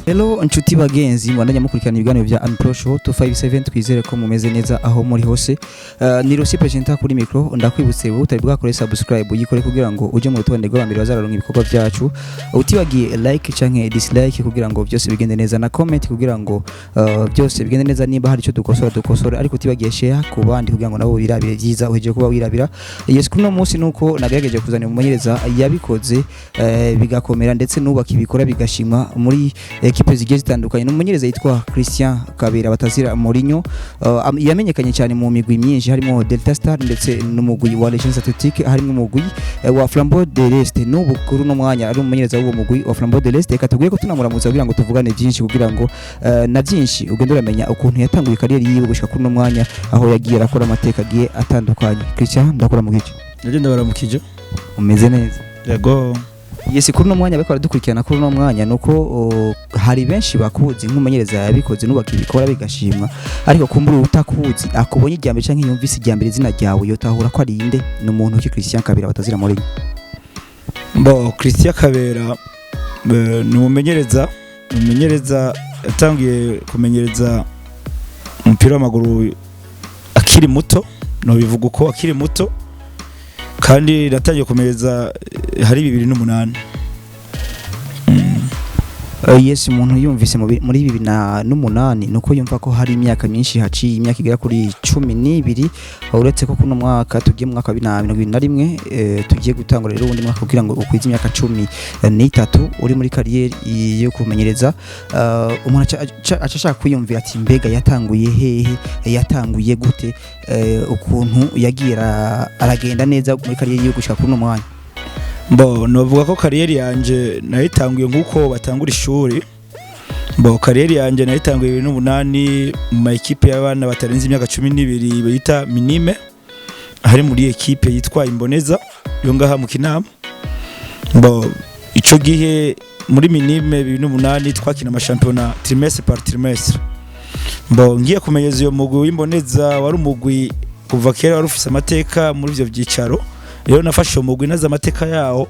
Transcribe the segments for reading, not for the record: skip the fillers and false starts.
Hello nshuti bagenzi, mwandanya mukurikirana ibiganiro bya Ampro Show 257. Twizere ko mumeze neza aho muri hose. Ni Rosi presenter kuri micro. Ndakwibutse, wowe utari bwakore subscribe, uyikore kugira ngo uje mu rutonde rw'abambere bazararonka ibikorwa byacu. Utibagiye like canke dislike kugira ngo byose bigende neza, na comment kugira ngo byose bigende neza. Nimba hari icyo dukosora, dukosora, ariko utibagiye share ku bandi kugira ngo nabo birabire byiza uhejeje kuba wirabira. Yes, kuri uno munsi nuko nagerageje kuzanira umumenyereza yabikoze bigakomera, ndetse n'ubaka ibikora bigashimwa muri ekipe zigiye zitandukanye. Ni umumenyereza yitwa Christian Kabera batazira Mourinho. Yamenyekanye cyane mu migwi myinshi, harimo Delta Star ndetse n'umugwi wa Legends Athletic, harimo umugwi wa Flambeau de l'Est. N'ubu kuri uno mwanya ari umumenyereza w'uwo mugwi wa Flambeau de l'Est. Reka tubwiye ko tunamuramutsa kugira ngo tuvugane byinshi, kugira ngo na byinshi ugende uramenya ukuntu yatanguye carrière yiwe gushika kuri uno mwanya, aho yagiye arakora amateka agiye atandukanye. Christian, ndakora mu gice. Nagenda baramukije. Umeze neza? Yego. Yes, kuri uno mwanya bariko baradukurikirana kuri uno mwanya nuko hari benshi bakuzi nk'umumenyereza yabikoze n'ubaka ibikora bigashimwa, ariko kumbura utakuzi, akubonye irya mbere canke yumvise irya mbere izina ryawe, yotahura ko ari inde? Ni umuntu ki Christian Kabera batazira Mourinho? Bo, Christian Kabera ni umumenyereza yatangiye kumenyereza umupira w'amaguru akiri muto, no bivuga uko, akiri muto, kandi natangiye kumenyereza hari 2008. Yes, umuntu yumvise muri 2008, nuko yumva ko hari imyaka myinshi haciye, imyaka igera kuri 12, uretse ko kuno mwaka tugiye mu mwaka wa 2021, tugiye gutangura rero uwundi mwaka kugira ngo ukwize imyaka 13 uri muri carrière yo kumenyereza. Umuntu aca ashaka kwiyumvira ati: mbega yatanguye hehe, yatanguye gute, ukuntu yagiye aragenda neza muri carrière yo gushika kuri uno mwanya? Bo, novuga ko carrière yanje nayitanguye nk'uko batangura ishuri. Bo, carrière yanje nayitanguye 2008 mu ma équipe y'abana batarenze imyaka 12 bita minime, hari muri équipe yitwa Imboneza yo ngaha mu Kinama. Bo, ico gihe muri minime 2008 twakina amashampiyona trimestre par trimestre. Bo, ngiye kumenyeza iyo mugwi w'Imboneza, wari umugwi kuva kera wari ufise amateka muri ivyo vyicaro. Rero nafashe uwo mugwi naze amateka yawo.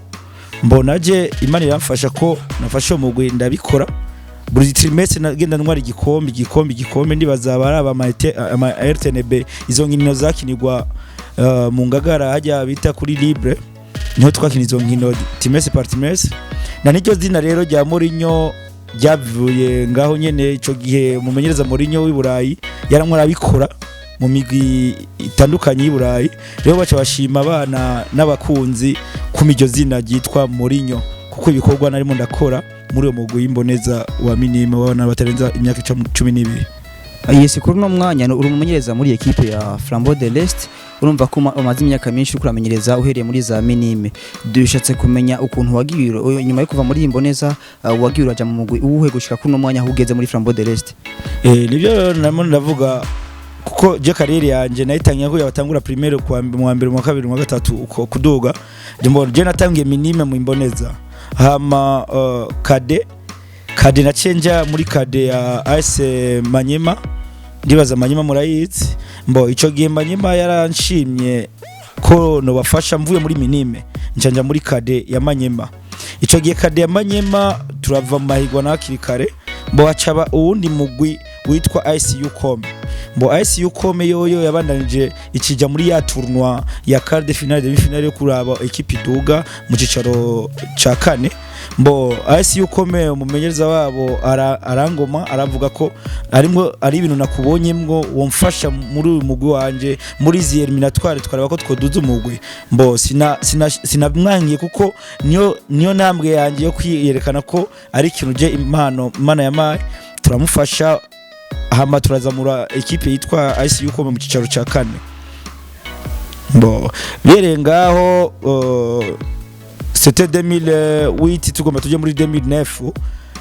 Mbona je Imana iramfasha ko nafashe uwo mugwi, ndabikora buri trimestre, nagenda ntwara igikombe, igikombe, igikombe. Ndibaza baraba ama RTNB, izo nkino zakinirwa mu Ngagara hajya bita kuri Libre, niho twakina izo nkino trimestre par trimestre. Na niryo zina rero rya Mourinho ryavuye ngaho nyene. Ico gihe umumenyereza Mourinho w'i Burayi yaramwe arabikora mu migwi itandukanye y'i Burayi. Rero baca bashima abana n'abakunzi kuma iryo zina ryitwa Mourinho, kuko ibikorwa narimo ndakora muri uwo mugwi w'Imboneza wa minime w'abana batarenza imyaka 12. Yes, kuri uno mwanya uri umumenyereza muri équipe ya Flambeau de l'Est. Urumva ko umaze imyaka myinshi uriko uramenyereza uhereye muri za minime. Dushatse kumenya ukuntu wagiye nyuma yo kuva muri Imboneza, wagiye uraja mu mugwi uwuhe gushika kuri uno mwanya aho ugeze muri Flambeau de l'Est? Nibyo narimo ndavuga, kuko je carrière yanje nayitangiye ko yabatangura primaire, kwa mu wa mbere, mu wa kabiri, mu wa gatatu, uko kuduga. Je mbona je natangiye minime mu Imboneza, hama cadet nacenja muri cadet ya AS Manyema. Ndibaza Manyema murayizi. Mbo ico gihe Manyema yaranshimye ko nobafasha. Mvuye muri minime njanja muri cadet ya Manyema. Ico gihe cadet ya Manyema turava mu mahigwa na hakiri kare. Mbo hacaba uwundi mugwi witwa ICU Com. Mbo ICU Com yoyo yabandanije ikija muri ya tournoi ya quart de finale, demi finale yo kuraba équipe iduga mu cicaro ca kane. Mbo ICU Com, umumenyereza wabo arangoma, aravuga ko arimwo ari ibintu nakubonyemwo womfasha muri uyu mugwi wanje muri izi éliminatoires, twaraba ko twoduza umugwi. Mbo sinamwangiye kuko niyo ntambwe yanjye yo kwiyerekana ko ari ikintu je impano Imana yamaye. Turamufasha, hama turazamura équipe yitwa ICU Com mu cicaro ca kane. Bo, bereye ngaho, c'était 2008, tugomba tujye muri 2009.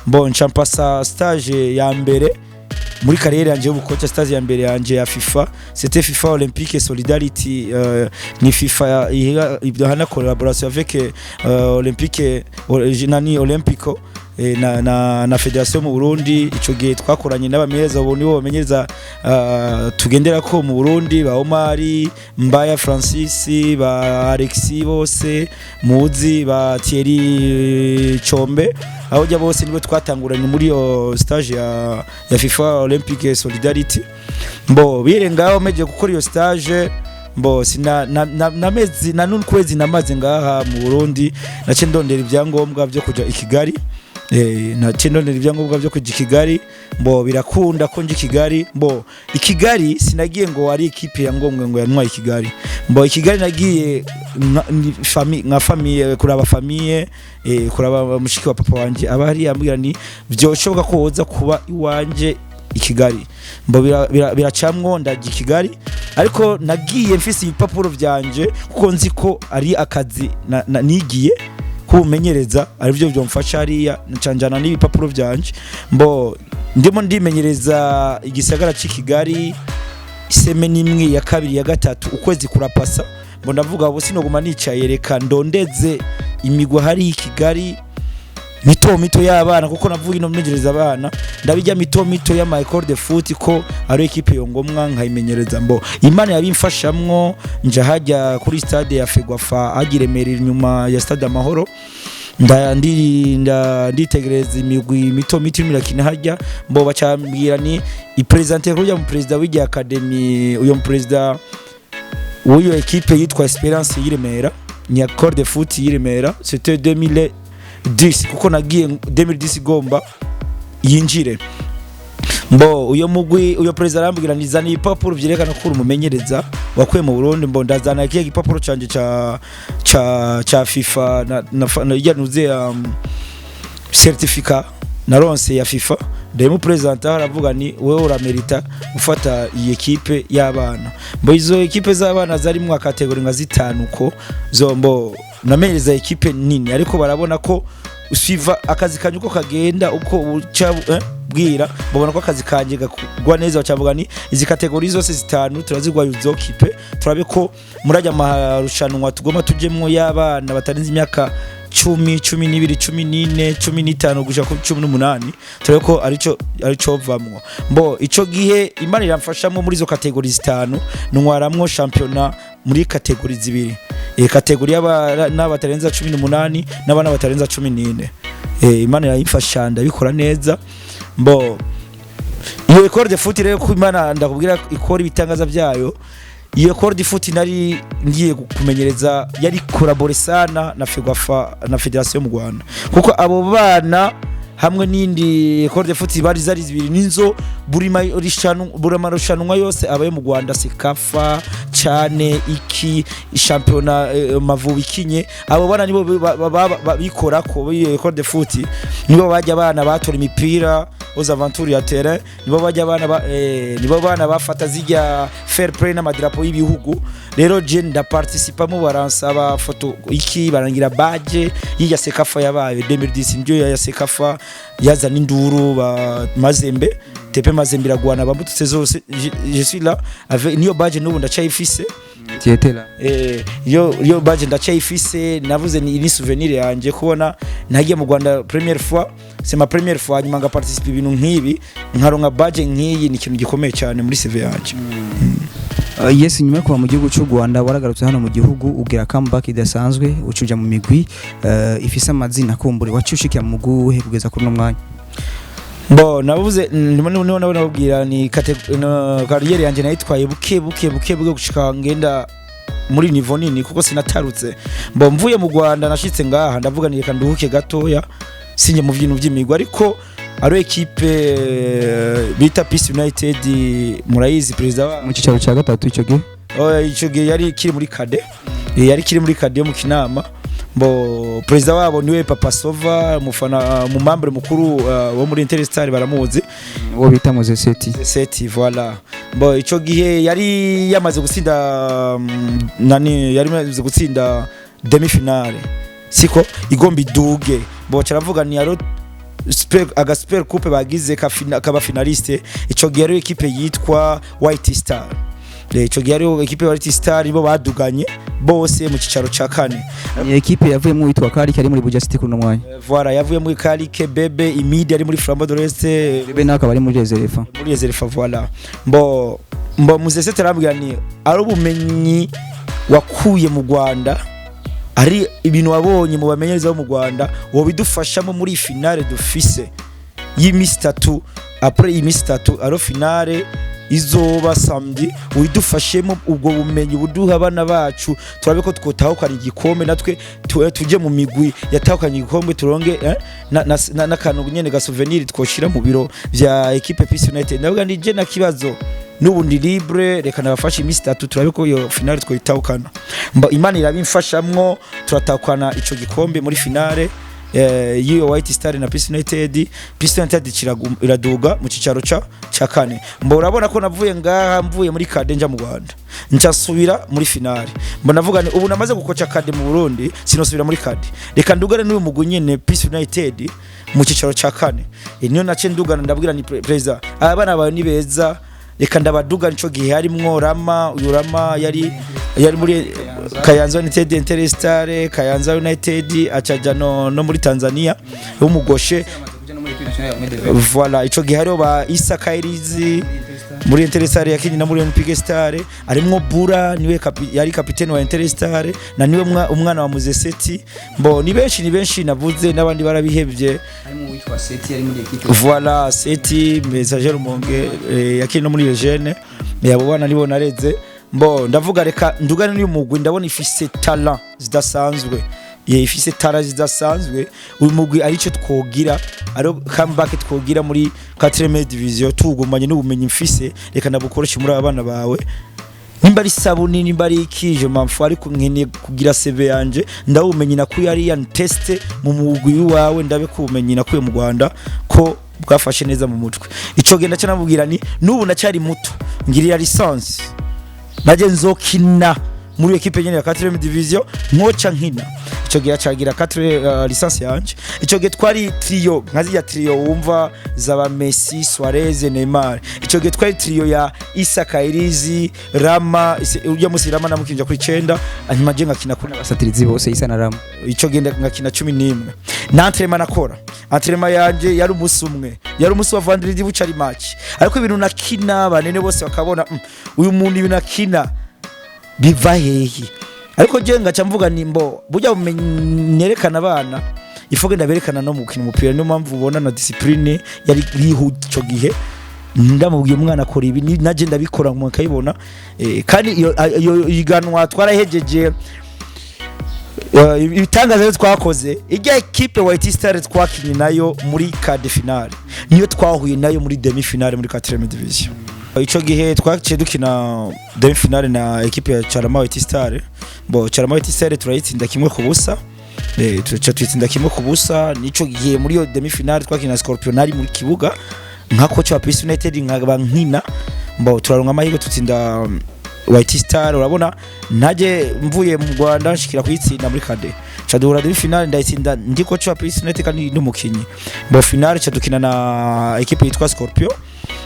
Bon, nca mpasa stage ya mbere muri carrière yanje y'ubukoca. Stage ya mbere yanje ya FIFA, c'était FIFA Olympique Solidarity. Ni FIFA ihana collaboration avec Olympique, nani, Olympico. na fédération mu Burundi. Ico gihe twakoranye n'abamenyereza, ubu nibo bamenyereza tugendera ko mu Burundi, ba Omari Mbaya Francis, ba Alexis, bose muzi, ba Thierry Chombe, aho jya bose nibo twatanguranye muri iyo stage ya FIFA Olympic Solidarity. Mbo birengaho meje gukora iyo stage, mbo sina na mezi na n'ukwezi namaze ngaha mu Burundi, nace ndondera ibyangombwa byo kuja i Kigali. Nace ndondera ibyangombwa byo kuja i Kigali, mbo birakunda ko nje i Kigali. Mbo i Kigali sinagiye ngo ari équipe ya ngombwa ngo yantwaye i Kigali. Mbo i Kigali nagiye nka famille, kuraba famille, kuraba mushiki wa papa wanje aba hari. Ambwira ni byoshoboka ko woza kuba iwanje i Kigali. Mbo biracamwo ndajya i Kigali, ariko nagiye mfise ibipapuro vyanje kuko nzi ko ari akazi nigiye kubumenyereza, aribyo byomfasha hariya, ncanjana n'ibipapuro vyanje. Mbo ndimo ndimenyereza igisagara c'i Kigali semaine imwe, ya kabiri, ya gatatu, ukwezi kurapasa. Mbo ndavuga ubu sinoguma nicaye, reka ndondeze imigwa hari i Kigali mito mito y'abana, kuko navuga ino menyereza abana, ndabijya mito mito y'ama école de foot ko ari équipe yongomwa nkayimenyereza. Mbo Imana yabimfashamwo, nja hajya kuri stade ya Fegwafa hagiremerera inyuma ya stade Amahoro, nditegereza imigwi mito mito irimo irakina hajya. Mbo bacambwira ni ipresente kujya mu president w'ijya academy, uyo mu president w'iyo équipe yitwa Esperance y'Iremera, ni école de foot y'Iremera. C'était 2010, kuko nagiye 2010 igomba yinjire. Mbo uyo mugwi, uyo president arambwira nizana ibipapuro vyerekana ko uri umumenyereza wakuye mu Burundi. Mbo ndazana kiya gipapuro canje ca FIFA na ijya nuze certificat naronse ya FIFA, ndayimu presenta. Aravuga ni wewe uramerita gufata iyi équipe y'abana. Mbo izo équipe z'abana zari mu catégorie nka zitanu ko zo, mbo namenyereza équipe nini, ariko barabona ko usiva akazi kanje uko kagenda, uko uca bwira, babona ko akazi kanje gakugwa neza, bacavuga ni izi catégories zose zitanu turazigwaye, uzokipe turabe ko murajya amarushanwa tugomba tujemwo y'abana batarenze imyaka 10, 12, 14, 15 gushika ku 18, turabe ko arico vamwo. Mbo ico gihe Imana iramfashamwo, muri izo catégories zitanu ntwaramwo shampiyona muri catégories zibiri, catégorie y'abana batarenza 18 n'abana batarenza 14. Imana irayimfasha ndabikora neza. Mbo iyo école de foot rero, ko Imana ndakubwira ikora ibitangaza byayo, iyo école de foot nari ngiye kumenyereza yari collaboré sana na Fegwafa na Fédération mu Rwanda, kuko abo bana hamwe n'indi école de foot bari zari zibiri ninzo buri marushanwa yose abaye mu Rwanda, CECAFA cyane, iki shampiyona Mavubi ikinye, abo bana nibo bikora ko iyo école de foot, nibo bajya abana batora imipira aux aventures ya terrain, nibo bajya abana nibo bana bafata zijya fair play n'amadrapo y'ibihugu. Rero je ndaparticipamo, baransaba photo iki, barangira badge y'ijya CECAFA yabaye 2010, ndio ya CECAFA yazana induru ba Mazembe, TP Mazembe iragwana bambutse zose. Je suis là avec niyo badge, n'ubu ndacayifise. Tietela. Iyo badge ndacyayifise, navuze ni souvenir yanje kubona nagiye mu Rwanda première fois, c'est ma première fois, nyuma nga participer ibintu nk'ibi nkaronka badge nk'iyi, ni ikintu gikomeye cyane muri CV yanje. Yes, nyuma yo kuva mu gihugu cy'u Rwanda waragarutse hano mu gihugu, ugira comeback idasanzwe, ucuja mu migwi ifise amazina. Kumbure waciye ushikira mu mugwi uwuhe kugeza kuri uno mwanya? Bo nabuze ndimo niho nababwira ni carrière yanje nayitwaye buke buke buke buke gushika ngenda muri niveau nini, kuko sinatarutse. Mbo mvuye mu Rwanda nashitse ngaha, ndavuga ni reka nduhuke gatoya, sinjye mu bintu by'imigwi, ariko ari équipe bita Peace United, murayizi, president wa Mu cicaro cya gatatu ico gihe? Oh, ico gihe yari kiri muri cadets, yari kiri muri cadets yo mu Kinama. Mbo president wabo niwe Papa Sova, umufana mu membre mukuru wo muri Interstar, baramuzi. Uwo bita Mozeseti. Seti, voilà. Mbo ico gihe yari yamaze gutsinda nani, yari yamaze gutsinda demi finale, siko igomba iduge. Mbo caravuga ni aro super, aga super coupe bagize kaba finaliste. Ico gihe rero équipe yitwa White Star. Ico gihe hariho ekipe ya White Star, bo baduganye bose mu cicaro ca kane. Ni ekipe yavuyemo uwitwa Karike ari muri Buja City kuri uno mwanya. Voilà, yavuye muri Karike, Bebe Imidi ari muri Flambeau de l'Est. Bebe nawe akaba ari muri Reserve. Muri Reserve, voilà. Mbo Muzesete arambwira ni ari ubumenyi wakuye mu Rwanda, ari ibintu wabonye mu bamenyereza bo mu Rwanda, wobidufashamo muri finale dufise y'imisi 3. Après imisi 3 aro finale izoba samedi, widufashemo ubwo bumenyi buduha abana bacu, turabe ko twotahukana igikombe natwe, tuje mu migwi yatahukanye igikombe, turonge n'akantu nyene ga souvenir twoshira mu biro vya equipe Peace United. Ndavuga ndi je na kibazo, n'ubu ndi libre, reka nabafashe imisi 3, turabe ko iyo finale twoyitahukana. Mba Imana irabimfashamwo, turatahukana ico gikombe muri finale y'iyo White Star na Peace United. Peace United iraduga mu cicaro ca kane. Mbo urabona ko navuye ngaha, mvuye muri cadet nja mu Rwanda, ncasubira muri finale. Mbo navuga ni ubu namaze gukoca cadet mu Burundi, sinosubira muri cadet, reka ndugane n'uyu mugwi nyene Peace United mu cicaro ca kane. Niyo nace ndugana, ndabwira ni president, abana bawe ni beza, reka ndabaduga. Nico gihe harimwo Rama, uyu Rama yari muri Kayanza United, Interstar, Kayanza United, acaja no muri Tanzania w'umugoshe. Voilà, ico gihe hariho ba Isa Kairizi muri Interstar, yakinye na muri Olympic Star, arimwo Bura, niwe yari kapiteni wa Interstar, na niwe umwana wa Muzeseti. Mbo ni benshi, ni benshi navuze n'abandi barabihevye. Harimo uwitwa Seti ari muri ekipe. Voilà, Seti Messager Rumonge, yakinye no muri Legene. Yabo bana nibo nareze. Mbo ndavuga reka ndugane n'uyu mugwi, ndabona ifise talent zidasanzwe, ye ifise talent zidasanzwe. Uyu mugwi arico twogira, ari comeback twogira muri 4ème division, tugumanye n'ubumenyi mfise, reka ndabukoreshe muri aba bana bawe, nimba ari sabuni, nimba ari iki, je m'en fous, ariko nkeneye kugira CV yanje, ndawumenyi nakuye ariya test mu mugwi wawe, ndabe ko ubumenyi nakuye mu Rwanda ko bwafashe neza mu mutwe. Ico genda cyo namubwira ni nubu ndacyari muto, ngirira licence, naje nzokina muri equipe nyene ya 4ème division, nkoca nkina. Ico gihe acagira 4 licence yanje. Ico gihe twari trio nka zirya trio wumva zaba Messi, Suarez, Neymar. Ico gihe twari trio ya Issa Kairizi, Rama. Ujya musi Rama namukinja kuri 9, hanyuma je ngakina kuri Abasatirizi bose Isa na Rama. Ico gihe ngakina 11. Na entraînement nakora, entraînement yanje yari umunsi umwe, yari umunsi wa vendredi, buca ari match. Ariko ibintu nakina, banene bose bakabona, uyu muntu ibintu akina biva hehe? Ariko je ngaca mvuga ni mbo burya bumenyi nerekana abana ifoge ndaberekana no mu gukina umupira. Niyo mpamvu ubona na discipline yari yihuta. Ico gihe ndamubwiye umwana akora ibi, naje ndabikora mukayibona. Kandi iyo iganwa twarahejeje. Ibitangaza rero twakoze, ijya ekipe White Star twakinye nayo muri quart de finale, niyo twahuye nayo muri demi finale muri 4ème division. Ico gihe twaciye dukina demi finale na ekipe ya Charama White Star. Bo Charama White Star turayitsinda 1-0. Tuca tuyitsinda 1-0. Nico gihe muri iyo demi finale twakina na Scorpion, nari muri kibuga nka coach wa Peace United, nkaba nkina. Mbo turaronka amahirwe tutsinda White Star. Urabona ntaje mvuye mu Rwanda nshikira kuyitsinda muri cadet, ca duhura demi finale, ndayitsinda ndi coach wa Peace United kandi n'umukinyi. Mbo finale ca dukina na equipe yitwa Scorpio.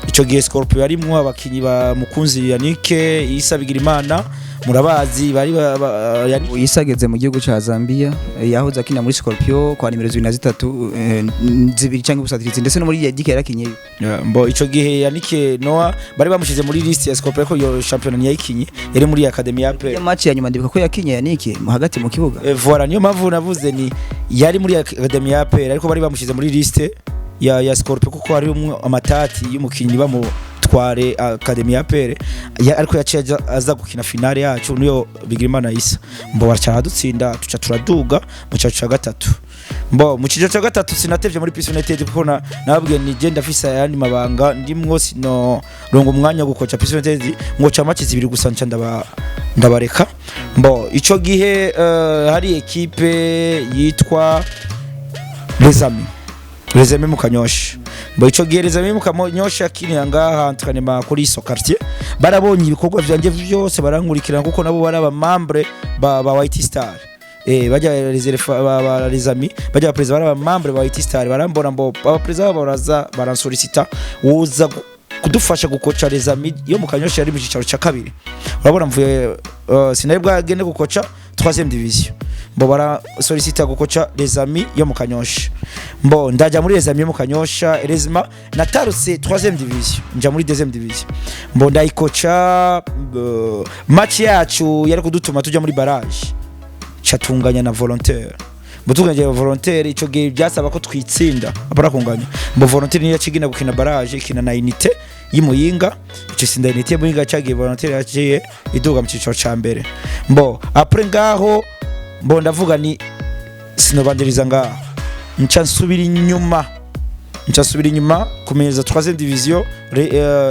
Ico gihe Scorpio yarimwo abakinyi ba Mukunzi Yannick, Isa Bigirimana, murabazi bari Yannick. Yisageze mu gihugu ca Zambia, yahoze akina muri Scorpio kwa nimero 23, zibiri cyangwa ubusatirizi, ndetse no muri Yagike yarakinyeyo. Yeah, mbo ico gihe Yannick Noah bari bamushize muri list ya Scorpio, ariko iyo championnat ntiyayikinye, yari muri academy ya APR. Ya match ya nyuma ndibuka ko yakinye Yannick hagati mu kibuga. Voilà, niyo mpamvu navuze ni yari muri academy ya APR, ariko bari bamushize muri liste ya Scorpio kuko hari umwe amatati y'umukinyi bamutware academy ya APR ya, ariko yaciye aza gukina finale yacu niyo Bigirimana Isa. Mbo baraca dutsinda, tuca turaduga mu cyacu ca gatatu. Mbo mu cicaro ca gatatu sinatevye muri Peace United kuko nababwiye ni je ndafise ayandi mabanga ndimwo, sino rongo umwanya wo gukoca Peace United, ngoca match zibiri gusa nca ndabareka. Mbo ico gihe hari ekipe yitwa Les Amis, Les Amis mu Kanyosha. Mbo ico gihe Les Amis mu Kanyosha yakinira ngaha entraînement kuri iso quartier, barabonye ibikorwa vyanje vyose, barankurikirana kuko nabo bari abamembre ba White Star. Bajya les ba Les Amis, bajya ba président, bari abamembre ba White Star, barambona. Mbo aba président babo baraza baransolicita, woza kudufasha gukoca Les Amis yo mu Kanyosha yari mu cicaro ca kabiri. Urabona mvuye sinari bwagende gukoca 3e division, mbo bara sollicita gukoca Les Amis yo mu Kanyosha. Mbo ndaja muri Les Amis yo mu Kanyosha, heureusement natarutse 3e division nja muri 2e division. Mbo ndayikoca, match yacu yari kudutuma tuja muri barrage catunganya na Volontaire. Mbo tunganya na Volontaire, ico gihe byasaba ko twitsinda apara kunganya. Mbo Volontaire niyo yakigina gukina barrage, ikina na Unité y'Imuyinga, ico sinda Unité y'Imuyinga cyagiye, Volontaire yaciye iduga mu cicaro ca mbere. Mbo après ngaho, mbo ndavuga ni sinobandiriza ngaho, nca nsubira inyuma kumenyereza 3e division,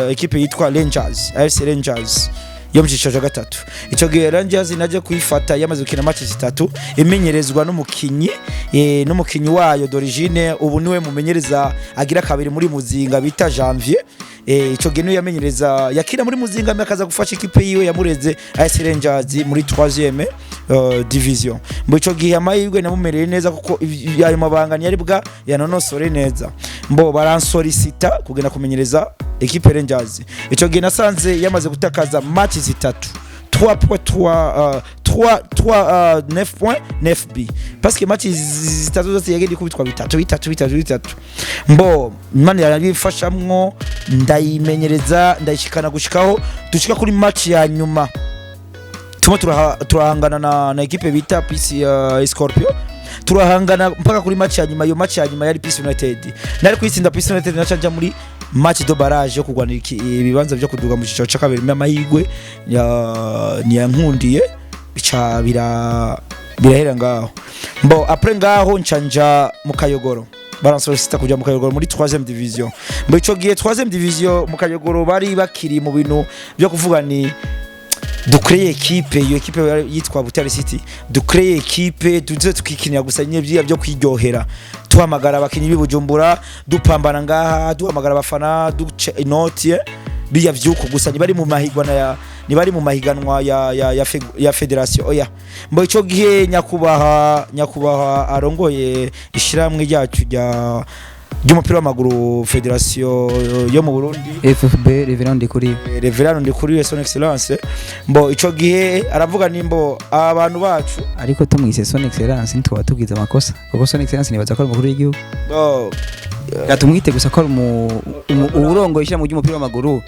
équipe yitwa Rangers, AFC Rangers yo mu cicaro ca gatatu. Ico gihe Rangers naje kuyifata yamaze gukina match zitatu, imenyerezwa n'umukinyi wayo d'origine, ubu niwe mumenyereza agira kabiri muri Muzinga bita Janvier. Ico gihe niwe yamenyereza, yakina muri Muzinga akaza gufasha équipe yiwe yamureze, AS Rangers muri 3e division. Mbo ico gihe amahirwe namumereye neza kuko ayo mabanga ntiyari bwa yanonosore neza. Mbo baransolicita kugenda kumenyereza équipe Rangers. Ico gihe nasanze yamaze gutakaza match zitatu, 3.3 3 3 9.9 b, parce que match zitatu zose yagenda ikubitwa bitatu bitatu bitatu bitatu. Mbo Imana yarabifashamwo, ndayimenyereza, ndayishikana gushikaho dushika kuri match ya nyuma, tuma turahangana na équipe bita PC Scorpio. Turahangana mpaka kuri match ya nyuma. Iyo match ya nyuma yari Peace United, nari kuyitsinda Peace United naca nja muri match de barrage yo kurwanira ibibanza byo kuduga mu cicaro ca kabiri. Amahirwe niyankundiye, bica birahera ngaho. Mbo après ngaho nca nja mu Kayogoro, baransolicita kuja mu Kayogoro muri 3e division. Mbo ico gihe 3e division mu Kayogoro bari bakiri mu bintu byo kuvuga ni dukreye équipe. Iyo équipe yari yitwa Butare City. Dukreye équipe tuze tukikinira gusa nyine byiya byo kwiryohera, tuhamagara abakinyi b'i Bujumbura, dupambana ngaha, duhamagara abafana, duca inoti, biya vyuko gusa ntibari mu mahiganwa ya ntibari mu mahiganwa ya fédération, oya. Mbo ico gihe nyakubahwa arongoye ishiramwe ryacu rya ry'umupira w'amaguru, fédération yo mu Burundi, FFB, Reverend Ndikuriyo. Reverend Ndikuriyo, son excellence. Mbo ico gihe aravuga nimbo abantu bacu Ariko tumwise son excellence ntitwaba tugize amakosa, kuko son excellence nibaza ko ari umukuru w'igihugu. Bo Reka tumwite gusa ko ari uwurongoye ishyirahamwe ry'umupira w'amaguru,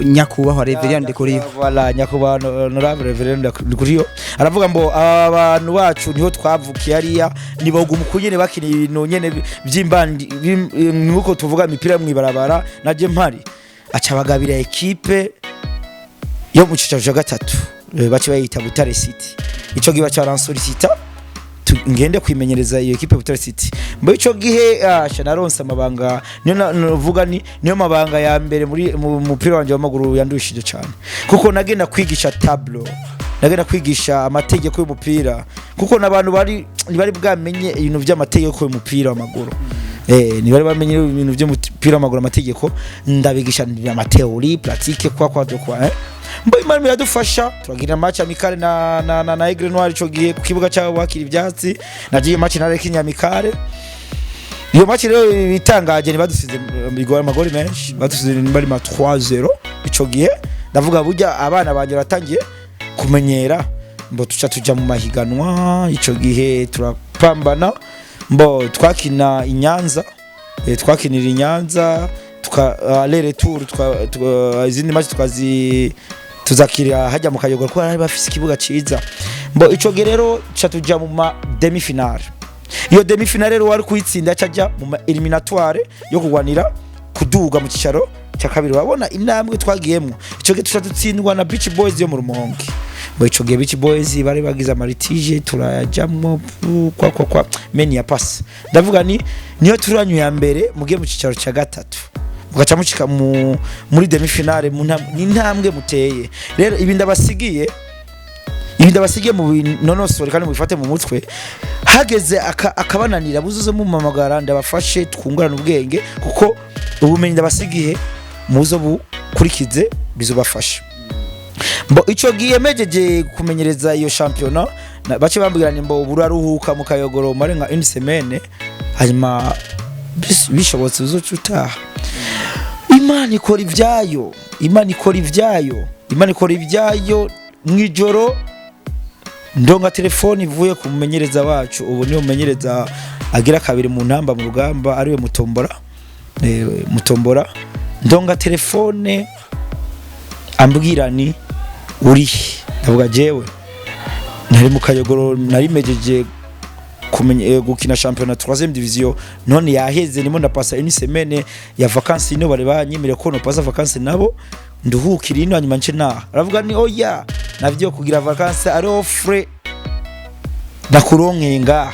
nyakubahwa Reverend Ndikuriyo. Voilà, nyakubahwa honorable Reverend Ndikuriyo aravuga ngo abantu bacu niho twavukiye hariya, niboguma uko nyene bakina ibintu nyene by'imbandi nkuko tuvuga imipira yo mw'ibarabara naje mpari. Aca bagabira équipe yo mu cicaro ca gatatu, bace bayita Butare City. Ico gihe baca baransolicita ngende kwimenyereza iyo équipe Butare City. Mbo ico gihe asha naronse amabanga, niyo novuga ni niyo mabanga ya mbere muri mu mupira wanje w'amaguru yandushije cyane, kuko nagenda kwigisha tableau, nagenda kwigisha amategeko y'umupira, kuko n'abantu bari ntibari bwamenye ibintu by'amategeko y'umupira w'amaguru, ntibari bamenye ibintu by'umupira w'amaguru, amategeko ndabigisha ama théorie pratique kwa kwa kwa. Mbo Imana iradufasha, turagira match amicale na Aigle Noir. Ico gihe ku kibuga cyabo bakira ibyatsi, nagiye match na Rekinya amicale. Iyo match rero bitangaje, ntibadusize amagori menshi, badusize bari ma 3-0. Ico gihe ndavuga burya abana banje batangiye kumenyera. Mbo tuca tuja mu mahiganwa, ico gihe turapambana. Mbo twakina i Nyanza, twakinira i Nyanza, tuka aller retour, izindi match tukazi tuzakirira hajya mu Kayogoro kuko bari bafise ikibuga ciza. Mbo ico gihe rero ca tuja mu ma demi finale. Iyo demi finale rero wari kuyitsinda caja mu ma éliminatoire yo kugwanira kuduga mu cicaro cya kabiri. Urabona intambwe twagiyemwo. Ico gihe tuca dutsindwa na Beach Boys yo mu Rumonge. Mbo ico gihe Beach Boys bari bagize ama litige, turayajamwo kwa kwa kwa meni ya passe. Ndavuga ni niyo turanyu ya mbere mugiye mu cicaro cya gatatu, mugaca mucika muri demi finale, ni intambwe muteye. Rero ibi ndabasigiye mu binonosore kandi mubifate mu mutwe. Hageze akabananira buzuze mumamagara, ndabafashe twungurane ubwenge, kuko ubumenyi ndabasigiye muzo bukurikize bizobafasha. Mbo ico gihe mejeje kumenyereza iyo shampiyona, bace bambwira ni mbo buraruhuka mu Kayogoro mare nka une semaine, hanyuma bishobotse uzoca utaha. Imana ikora ibyayo, Imana ikora ibyayo, Imana ikora ibyayo. Mwijoro ndonga telefone ivuye ku mumenyereza wacu, ubu niwe mumenyereza agira kabiri mu ntamba mu rugamba, ariwe Mutombora. Mutombora, ndonga telefone ambwira ni urihe? Ndavuga jewe nari mu Kayogoro, nari mejeje kumenya gukina championnat 3e division, none yaheze, nimo ndapasa une semaine ya vacances, ino bari banyemere ko no pasa vacances nabo nduhukira ino, hanyuma nce naha. Aravuga ni oya, navyo kugira vacances, ari offre ndakuronkeye ngaha.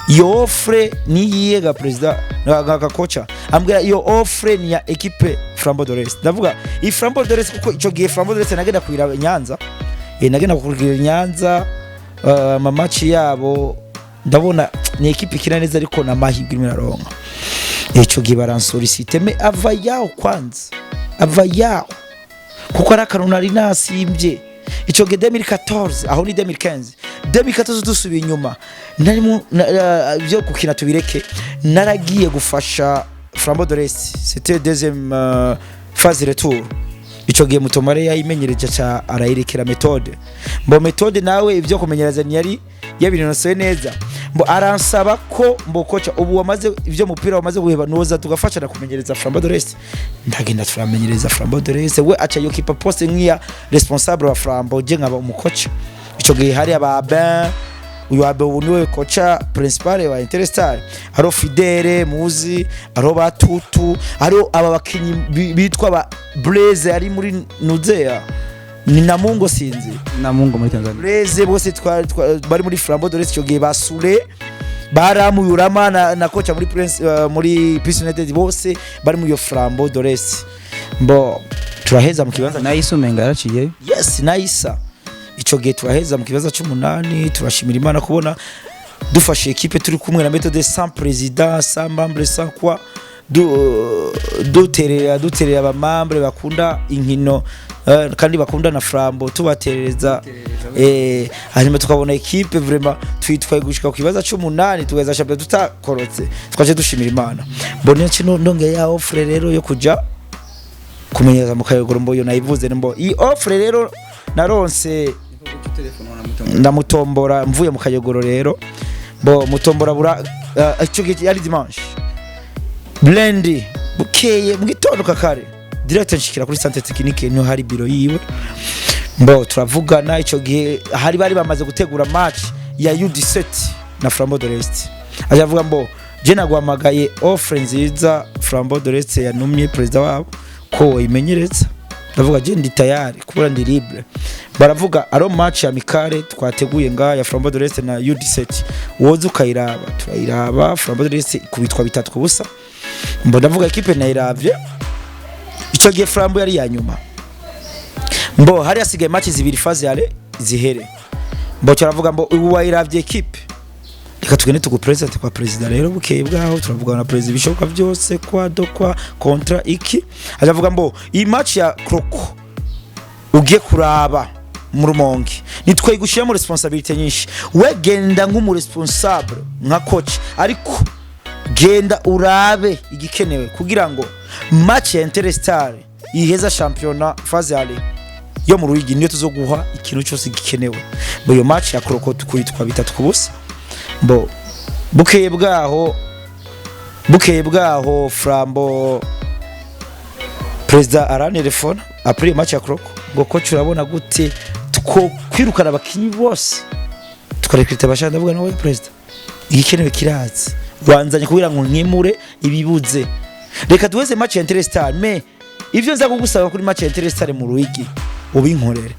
Iyo offre niyiye ga president ga kocha? Ambwira iyo offre ni ya équipe Flambeau de l'Est. Ndavuga iyi Flambeau de l'Est, kuko ico gihe Flambeau de l'Est nagenda kuira Nyanza, nagenda kugira Nyanza ama match yabo, ndabona ni équipe ikina neza, ariko na mahirwe irimo iraronka. Ico gihe baransolicite, mais ava yaho kwanza, ava yaho kuko ari akantu nari nasimbye ico gihe 2014, aho ni 2015, 2014. Dusubiye inyuma, nari mu byo gukina tubireke, naragiye gufasha Flambeau de l'Est, c'était deuxième phase retour. Ico gihe Mutomare yayimenyereje, ca arayirekera méthode mbo méthode nawe ibyo kumenyereza ntiyari yabinonosoye neza, mbo aransaba ko mbo kocha ubu wamaze ibyo mupira wamaze guheba, noza tugafashana kumenyereza Flambeau de l'Est. Ndagenda turamenyereza Flambeau de l'Est, we aca yokipa poste nk'iya responsable wa Flambeau, je nkaba umukocha. Ico gihe hari aba Ben, uyu Abe ubu niwe kocha principal wa Interstar, hariho Fidele muzi, hariho Batutu, hariho aba bakinyi bitwa ba Blaise ari muri Nuzea ni Namungo, sinzi. Namungo muri Tanzania. Blaise bose bari muri Flambeau de l'Est icyo gihe, basure baramuyurama na kocha muri Prince, muri Peace United, bose bari muri iyo Flambeau de l'Est. Mbo turaheza mu kibanza Nahise umenga yaraciye. Yes, nayisa ico gihe turaheza mu kibanza c'umunani. Turashimira Imana kubona dufashe équipe turi kumwe na méthode sans président, sans membre, sans quoi, duterera abamambre bakunda inkino, kandi bakunda na Flambeau, tubaterereza, hanyuma tukabona équipe vraiment twitwaye gushika ku kibanza c'umunani, tugeza champion tutakorotse, twaje dushimira Imana. Mbone kino ndonge ya offre rero yo kuja kumenyereza mu Kayogoro, mbo nayivuze, mbo iyi offre rero naronse ndamutombora mvuye mu Kayogoro rero, bo mutombora bura ico gihe yari dimanche, lundi bukeye mu gitondo kakare direct nshikira kuri centre technique, niho hari biro yiwe, mbo turavugana. Ico gihe hari bari bamaze gutegura match ya U17 na Flambeau de l'Est. Aja avuga mbo je naguhamagaye, offre nziza Flambeau de l'Est yanumye president wabo ko woyimenyereza. Ndavuga je ndi tayari kubura ndi libre. Baravuga aro match amicale twateguye nga ya Flambeau de l'Est na U17, woza ukayiraba. Turayiraba, Flambeau de l'Est ikubitwa 3-0. Mbo ndavuga équipe nayiravye, ico gihe Flambeau yari ya nyuma, mbo hari hasigaye match zibiri phase aller zihere. Mbo caravuga mbo ubu wayiravye équipe, reka tugende tugupresente kwa president. Rero bukeye bwaho turavugana na president ibishoboka byose, kwa do kwa contrat iki. Ajavuga mbo iyi match ya Croco ugiye kuraba mu Rumonge nitwe gushyiramo responsabilité nyinshi, we genda nk'umu responsable nka coach, ariko genda urabe igikenewe kugira ngo match ya Interstar iheza championnat phase aller yo mu Ruyigi niyo tuzoguha ikintu cyose gikenewe. Bo iyo match ya Croco tukuyitwa 3-0. Bo bukeye bwaho Flambeau president arantelefona après iyo match ya Croco ngo coach, urabona gute two kwirukana abakinyi bose tukarekrita abashaka? Ndavuga nawe president, igikenewe kirazi, wanzanye kugira ngo nkemure ibibuze, reka duheze match ya Interstar, mais ivyo nza kugusaba kuri match ya Interstar mu Ruyigi ubinkorere.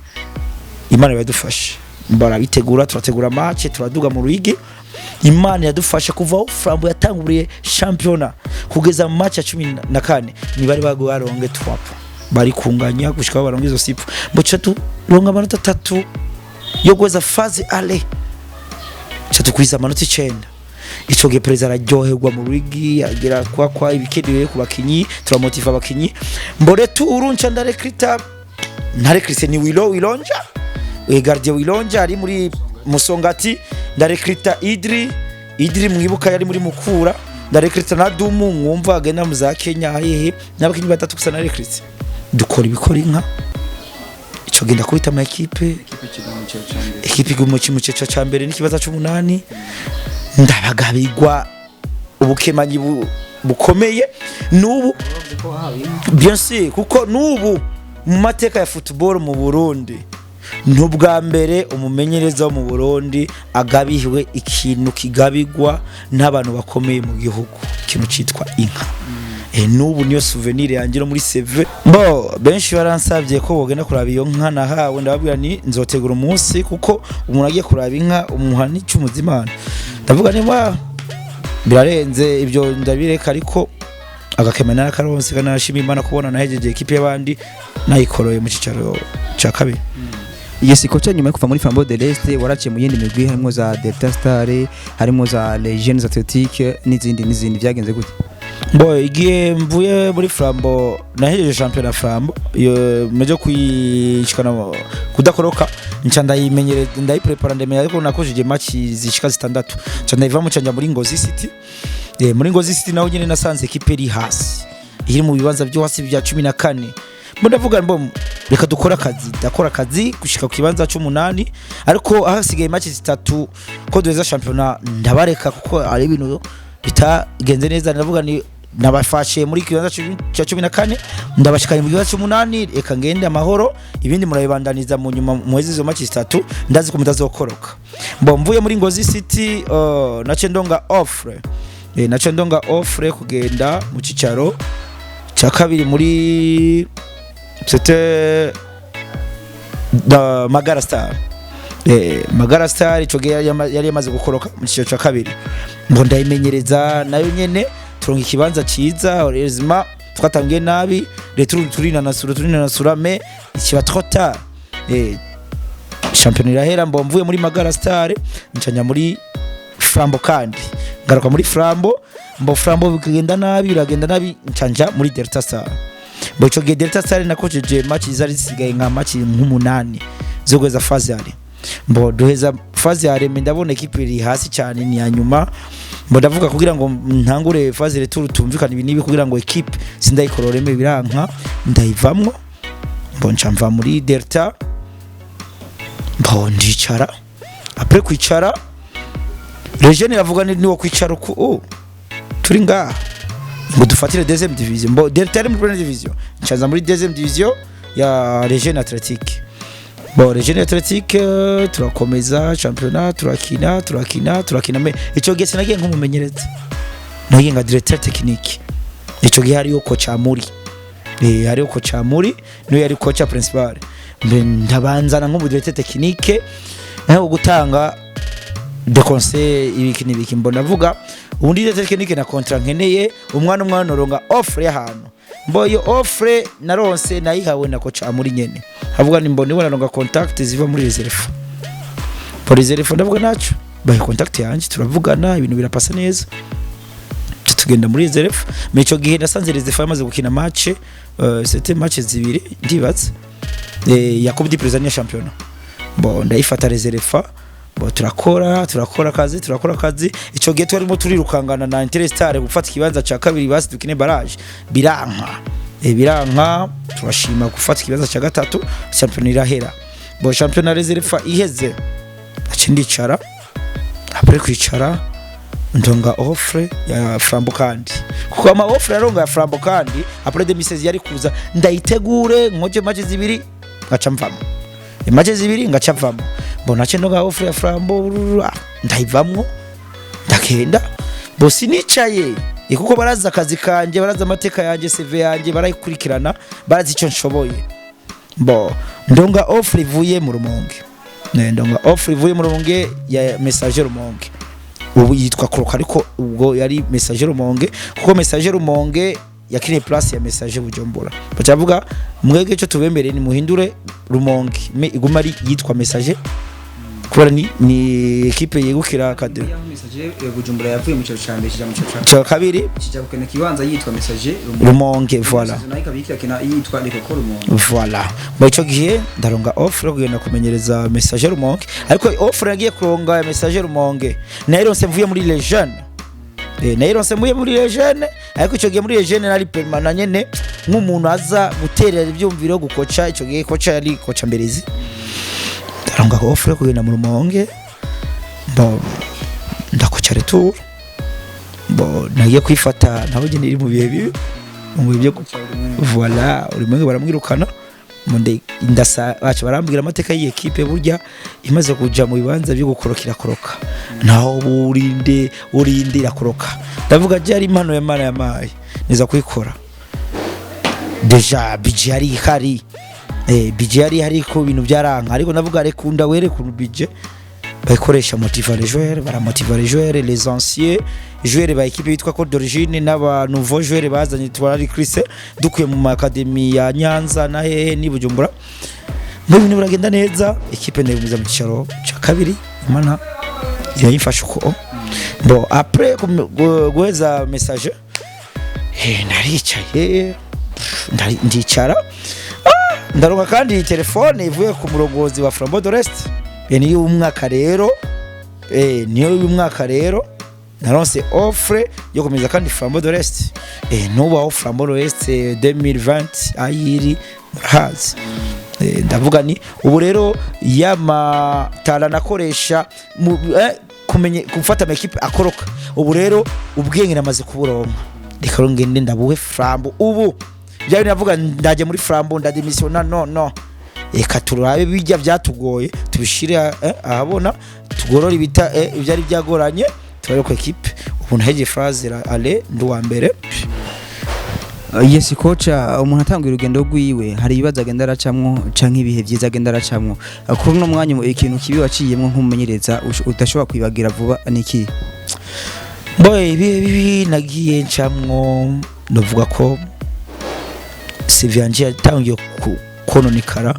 Imana iradufashe, barabitegura, turategura match, turaduga mu Ruyigi. Imana yadufasha kuva aho Flambeau yatanguriye championnat kugeza mu match ya 14 ntibari baronge twapa, bari kunganya gushika aho baronge izo sipo, mboca turonga amanota 3 yo guheza phase aller, ca tukwiza amanota 9. Ico gihe perezida araryoherwa mu Ruyigi, agira kwa ibikenewe ku bakinyi, turamotiva abakinyi. Mbore turu nca ndarekrita, ntarekrise ni Wilo Wilonja, gardien Wilonja ari muri Musongati, ndarekrita Idri, Idri mwibuka yari muri Mukura. Ndarecruta na Dumu, mwumva agenda mu za Kenya hehe, n'abakinyi batatu gusa narecrute. Dukora ibikora inka, ico genda kubita ama équipe, équipe iguma mu cicaro ca mbere n'ikibaza c'umunani. Ndabagabigwa ubukemanyi bukomeye n'ubu, bien sûr, kuko n'ubu mu mateka ya football mu Burundi, ntubwa mbere umumenyereza wo mu Burundi agabiwe ikintu kigabigwa n'abantu bakomeye mu gihugu, ikintu citwa inka. N'ubu niyo souvenir yanjye no muri CV. Bo benshi baransabye ko bogenda kuraba iyo nka nahawe, ndababwira ni nzotegura umunsi, kuko umuntu agiye kuraba inka umuha n'icumuzimana. Ndavuga niba birarenze ibyo ndabireka, ariko agakema narakaronse, kanashima Imana kubona nahejeje équipe y'abandi nayikoroye mu cicaro ca kabiri. Yes coach, nyuma yo kuva muri Flambeau de l'Est waraciye mu yindi migwi, harimo za Delta Star, harimo za Les Jeunes Athlétiques n'izindi n'izindi, byagenze gute? Bo igihe mvuye muri Flambeau, nahejeje championnat Flambeau iyo meje kwishikana kudakoroka, nca ndayimenyere, ndayiprepara, ndemenya, ariko nakojeje match zishika zitandatu, nca ndayivamo, nca njya muri Ngozi City. Muri Ngozi City naho nyene nasanze équipe iri hasi, iri mu bibanza byo hasi bya 14. Mbo ndavuga mbo reka dukore akazi, ndakora akazi gushika ku kibanza c'umunani, ariko hasigaye match zitatu ko duheza championnat ndabareka, kuko ari ibintu bitagenze neza. Ndavuga ni nabafashe muri kibanza ca 14, ndabashikanye mu kibanza c'umunani, reka ngende amahoro, ibindi murabibandaniza mu nyuma muheze izo match zitatu, ndazi ko mutazokoroka. Mbo mvuye muri Ngozi City, nace ndonga offre, nace ndonga offre kugenda mu cicaro cya kabiri muri, c'était da Magara Star. Magara Star ico gihe yari yamaze gukoroka mu cicaro cya kabiri, ngo ndayimenyereza nayo nyene, turonka ikibanza ciza. Heureusement twatangiye nabi, retour turinanasura, turinanasura, mais ikiba trop tard, championnat irahera. Mbo mvuye muri Magara Star ncanya muri Flambeau, kandi ngaruka muri Flambeau. Mbo Flambeau bigenda nabi, biragenda nabi, ncanja muri Delta Star. Mbo ico gihe Delta Star nakojeje match zari zisigaye nka match nk'umunani zo guheza phase aller. Mbo duheza phase aller, me ndabona équipe iri hasi cyane, ni ya nyuma. Mbo ndavuga kugira ngo ntangure phase retour tumvikane ibi nibi, kugira ngo équipe sindayikororeme, biranka, ndayivamwo. Mbo nca mva muri Delta, mbo ndicara. Après kwicara, Region iravuga ni niwo kwicara uku, oh, turi ngaha ngo dufatire deuxième division. Mbo Delta yari muri première division, ncaza muri deuxième division ya Region Athletique. Bon, Region Athletique, turakomeza championnat, turakina, turakina, turakina, mais ico gihe sinagiye nk'umumenyereza, nagiye nka directeur technique. Ico gihe hariyo coach Amuri, hariyo coach Amuri, niwe yari coach principal. Mbe ndabanzana nk'umu directeur technique naho gutanga de conseil ibiki n'ibiki. Mbona avuga ubundi directeur technique na contrat nkeneye umwana noronga offre y'ahantu. Mbo iyo offre naronse nayihawe na coach Amuri nyene, avuga ni mbona ibona naronga contact ziva muri reserve por reserve. Ndavuga naco bahe contact yanje, turavugana, ibintu birapasa neza, tugenda muri reserve. Mais ico gihe nasanze reserve yamaze gukina match, c'était match zibiri ndibaza, ya Coupe du Président ya championnat. Bon, ndayifata reserve. Bo turakora, turakora akazi, turakora akazi. Ico gihe twarimo turirukangana na Interstar gufata ikibanza ca kabiri, basi dukine barrage, biranka, biranka, turashima gufata ikibanza ca gatatu, championnat irahera. Bo championnat reserve iheze, aci ndicara. Après kwicara, ndonga offre ya Flambeau kandi, kuko ama offre yaronga ya Flambeau kandi après 2016 yari kuza ndayitegure nkoje match zibiri ngaca mvamo, match zibiri ngaca mvamo. Mbona nace ndonga offre ya Flambeau, ndayivamwo, ndagenda. Bo sinicaye, kuko barazi akazi kanje, barazi amateka yanje, CV yanje barayikurikirana, barazi icyo nshoboye. Bo ndonga offre ivuye mu Rumonge. Ndonga offre ivuye mu Rumonge ya Messager Rumonge, ubu yitwa Koroka, ariko ubwo yari Messager Rumonge, kuko Messager Rumonge yakiniye place ya Messager Bujumbura. Bacavuga mwege icyo tubemereye ni muhindure Rumonge mais iguma ari yitwa Messager, kubera ni équipe yegukira kade. Messager Bujumbura yavuye mu cyaro cya mbere kijya mu cyaro cya kabiri, kijya gukina kibanza yitwa Messager Rumonge, voilà. Nayo ikaba ikina yitwa Lekoko Rumonge. Voilà. Mu ico gihe ndaronga offre yo kugenda kumenyereza Messager Rumonge, ariko offre yagiye kuronga ya Messager Rumonge nayironse mvuye muri Les Jeunes. Nayironse muri les jeunes, ariko ico gihe muri les jeunes nari permanent nyene, nk'umuntu aza guterera ivyumviro, gukoca. Ico gihe koca yari koca Mberezi. Ndaronka offre yo kugenda mu Rumonge. Bon, ndakoca retour. Bon, nagiye kwifata naho nyene iri mu bihe bibi, mu bihe byo voilà, Urumonge baramwirukana. Monde ndasa baca barambwira amateka y'iyi ekipe. Burya imaze kuja mu bibanza byo gukorokira koroka, naho burinde urinde irakoroka. Ndavuga je ari impano ya Mana yamaye, niza kuyikora. Déjà budget yari ihari, budget yari ihari ko ibintu byaranka, ariko ndavuga reka ndawere ku budget bayikoresha motiva les joueurs, baramotiva les joueurs, les anciens joueurs ba équipe yitwa Côte d'origine n'aba nouveaux joueurs bazanye twari Chris dukuye mu academy ya Nyanza na hehe ni Bujumbura. Muri ibintu biragenda neza, équipe ndayigumiza mu cicaro ca kabiri. Imana irayimfasha uko. Bon, après guheza message, naricaye, ndicara. Ndaronka kandi telefone ivuye ku murongozi wa Flambeau de l'Est. Niyo umwaka rero, niyo y'umwaka rero naronse offre yo komeza kandi Flambeau de l'Est. Nubaho Flambeau de l'Est 2020 ayiri murahazi. Ndavuga ni ubu rero yamatara nakoresha mu kumenye gufata amakipe akoroka, ubu rero ubwenge namaze kuburonka, reka rero ngende ndabuhe Flambeau. Ubu bya bintu navuga ndaje muri Flambeau ndademisiona, no no, reka turabe bijya byatugoye tubishire ahabona, tugorore ibita ibyari byagoranye, turabe ko équipe ubu ntaheje phase aller ndi uwa mbere. Yes coach, umuntu atanga urugendo rwiwe hari ibibazo agenda aracamwo canke ibihe vyiza agenda aracamwo. Kuri uno mwanya ikintu kibi waciyemwo nk'umumenyereza udashobora kwibagira vuba ni iki? Boy, ibihe bibi nagiye ncamwo, ndavuga ko CV yanje yatangiye kononekara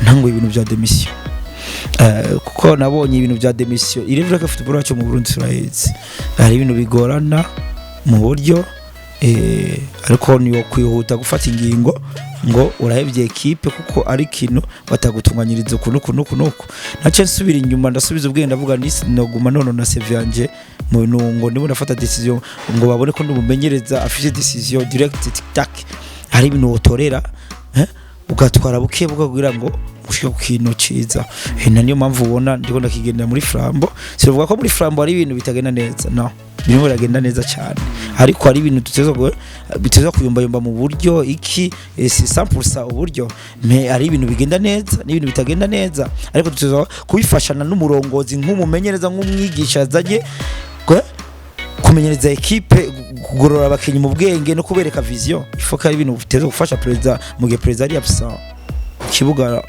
ntanguye ibintu bya démission, kuko nabonye ibintu bya démission. Il est vrai que football yacu mu Burundi turayizi, hari ibintu bigorana mu buryo, ariko niyo kwihuta gufata ingingo ngo urahevye ekipe kuko ari ikintu batagutunganyiriza uku nuku nuku nuku. Nace nsubira inyuma, ndasubiza ubwenge, ndavuga ni sinoguma none na CV yanje mu bintu ngo ndimo ndafata décision ngo babone ko ndumumenyereza afise décision direct, tic tac. Hari ibintu wotorera, ugatwara buke buke kugira ngo ushike ku kintu ciza. Na niyo mpamvu ubona ndiko ndakigendera muri Flambeau. Sinavuga ko muri Flambeau hari ibintu bitagenda neza, no birimo biragenda neza cyane, ariko hari ibintu biteza kuyumbayumba mu buryo iki, c'est 100% uburyo, mais hari ibintu bigenda neza n'ibintu bitagenda neza, ariko tuteza kubifashana n'umurongozi nk'umumenyereza, nk'umwigisha azanye kumenyereza ekipe, kugorora abakinyi mu bwenge no kubereka vision. Il faut ko ari ibintu biteza gufasha perezida mu gihe perezida ari absent ku kibuga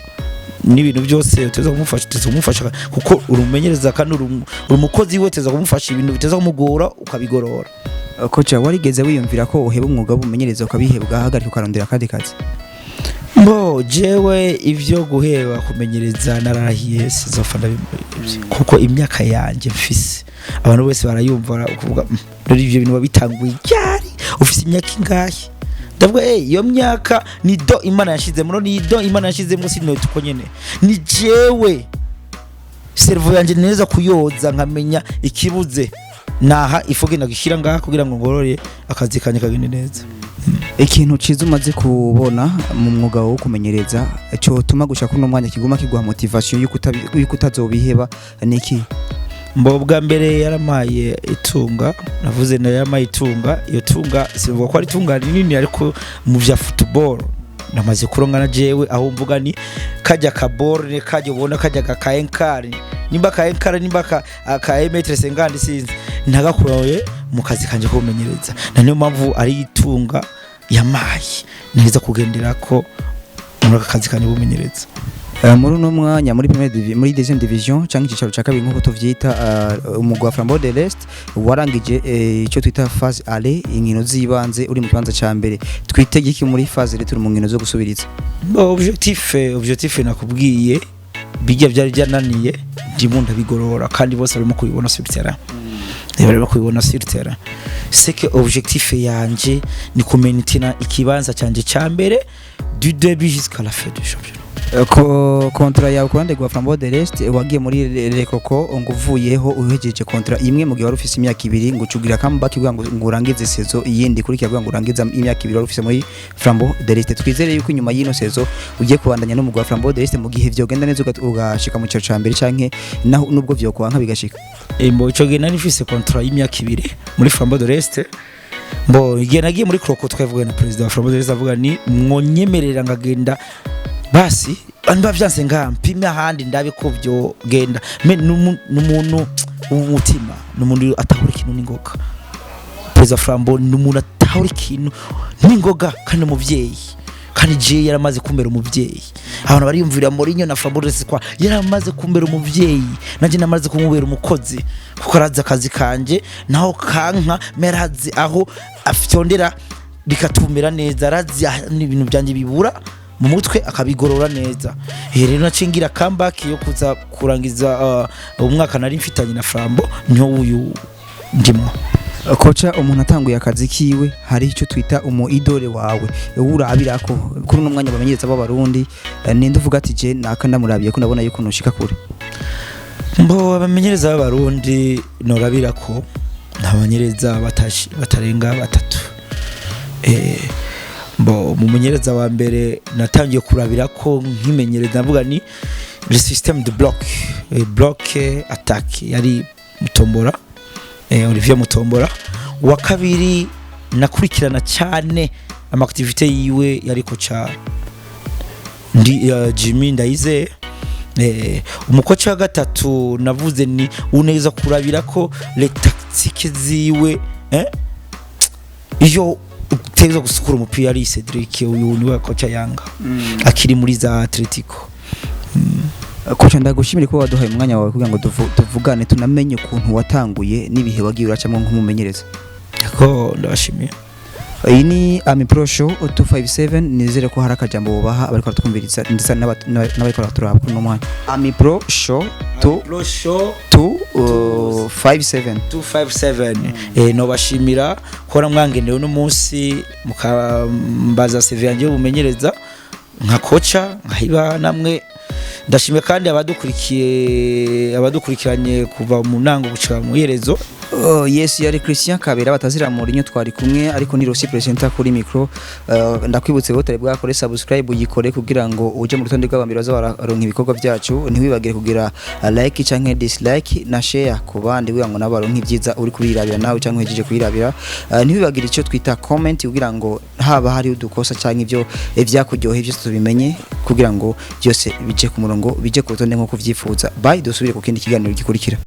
n'ibintu byose uteza kumufasha, uteza kumufasha kuko urumenyereza kandi uri umukozi we, uteza kumufasha ibintu biteza kumugora ukabigorora. Coach, warigeze wiyumvira ko uheba umwuga w'ubumenyereza ukabiheba, ugahagarika, ukarondera akandi kazi? Mbo jewe ivyo guheba kumenyereza narahiye sizopfa ndabihevye, kuko imyaka yanje mfise abantu bose barayumva kuvuga: "Rero ivyo bintu wabitanguye ryari? Ufise imyaka ingahe?" Ndavuga iyo myaka ni do Imana yashizemo, ni do Imana yashizemo, sinota uko nyene. Ni jewe cerveau yanje neza kuyoza nkamenya ikibuze naha ifoke ndagishyira ngaha kugira ngo ngorore akazi kanje kagende neza. Ikintu ciza umaze kubona mu mwuga wo kumenyereza cyotuma gushaka kuno mwanya kiguma kiguha motivation yuko utazobiheba niki? Mbo bwa mbere yaramaye itunga, navuze na yaramaye itunga. Iyo tunga sivuga ko ari itunga rinini, ariko mu vya football namaze kuronka na jewe aho mvuga ni kajya ka borne, kajya ubona kajya ka enkari, nimba ka enkari, nimba ka mètre 50, sinzi, ntagakuroye mu kazi kanje ko kumenyereza. Na niyo mpamvu ari itunga yamaye neza kugenderako muri aka kazi kanje kumenyereza. Muri uno mwanya muri muri deuxième division canke icicaro ca kabiri nkuko tuvyita, umugwi wa Flambeau de l'Est warangije ico twita phase aller, inkino z'ibanze, uri mu kibanza ca mbere. Twitege iki muri phase retour, mu nkino zo gusubiriza? Bo, objectif nakubwiye, bijya byari byananiye ndimo ndabigorora kandi bose barimo kubibona sur terrain. Barimo kubibona sur terrain. C'est que objectif yanje ni kumaintenir ikibanza canje ca mbere du début jusqu'à la fin du championnat. Ko contrat yawe ku ruhande rwa Flambeau de l'Est, wagiye muri Lekoko ngo uvuyeho uhejeje contrat imwe mu gihe wari ufise imyaka 2, ngo ucugira comeback kugira ngo urangize saison iyindi kurikira, kugira ngo urangize imyaka 2 wari ufise muri Flambeau de l'Est. Twizere yuko inyuma y'ino saison ugiye kubandanya n'umugwi wa Flambeau de l'Est, mu gihe vyogenda neza ugashika mu cicaro ca mbere, canke naho nubwo vyokwanka bigashika. Mbo ico gihe nari mfise contrat y'imyaka 2 muri Flambeau de l'Est. Mbo igihe nagiye muri Croco, twavuga na president wa Flambeau de l'Est, avuga ni mwonyemerera ngagenda, basi niba vyanse ngaha mpime ahandi ndabe ko vyogenda. Mais n'umuntu w'umutima, n'umuntu atahura ikintu n'ingoga. Perezida Flambeau ni umuntu atahura ikintu n'ingoga kandi umuvyeyi, kandi je yaramaze kumbera umuvyeyi. Abantu bariyumvira Mourinho na Flambeau de l'Est kwa yaramaze kumbera umuvyeyi, nanje namaze kumubera umukozi, kuko arazi akazi kanje naho kanka merazi aho afyondera bikatumera neza, arazi n'ibintu byanje bibura mu mutwe akabigorora neza. Rero naciye ngira comeback yo kuza kurangiza umwaka nari mfitanye na Flambeau, niho uyu ndimo. Coach, umuntu atanguye akazi kiwe hari icyo twita umu idole wawe urabirako kuri uno mwanya bamenyereza b'Abarundi, ninde uvuga ati je naka ndamurabiye ko ndabona yuko nushika kure? Mbo abamenyereza b'Abarundi norabira ko ntabanyereza batarenga batatu. Mbo umumenyereza wa mbere natangiye kurabira ko nkimenyereza, ndavuga ni le système de bloc, bloc attaque, yari Mutombora, Olivier Mutombora. Wa kabiri nakurikirana cyane ama activité yiwe yari coach ndi Jimmy Ndayize. Umukoca wa gatatu navuze ni uneza kurabira ko les tactiques ziwe, iyo uteza gusukura umupira, ari Cedric, uyu niwe koca Yanga akiri muri za Atletico. Coach, ndagushimire ko waduhaye umwanya wawe kugira ngo tuvugane, tunamenye ukuntu watanguye n'ibihe wagiye uracamo nk'umumenyereza. Ko ndabashimiye. Iyi ni Ami Pro Show 257. Nizere ko hari akajambo bubaha abariko baratwumviriza ndetse n'abariko baraturaba kuri uno mwanya. Ami Pro Show 2 Pro Show 257. 257. Nobashimira ko mwangenewe uno munsi mukambaza CV yanjye y'ubumenyereza nka koca, nkahiba namwe. Ndashimye kandi abadukurikiye, abadukurikiranye kuva mu ntango gushika mu iherezo. Oh, yes, yari Christian Kabera batazira Mourinho twari kumwe, ariko ni Rossi presenter kuri micro. Ndakwibutse ko utari bwakore subscribe, uyikore kugira ngo uje mu rutonde rw'abambere baza bararonka ibikorwa byacu. Ntiwibagire kugira like canke dislike na share ku bandi kugira ngo nabo baronke ibyiza uri kurirabira nawe canke uhejeje kuyirabira. Ntiwibagire icyo twita comment kugira ngo haba hari udukosa canke ibyo vyakuryoheye byose tubimenye, kugira ngo byose bije ku murongo, bije ku rutonde nk'uko uvyifuza. Bye, dusubire ku kindi kiganiro gikurikira.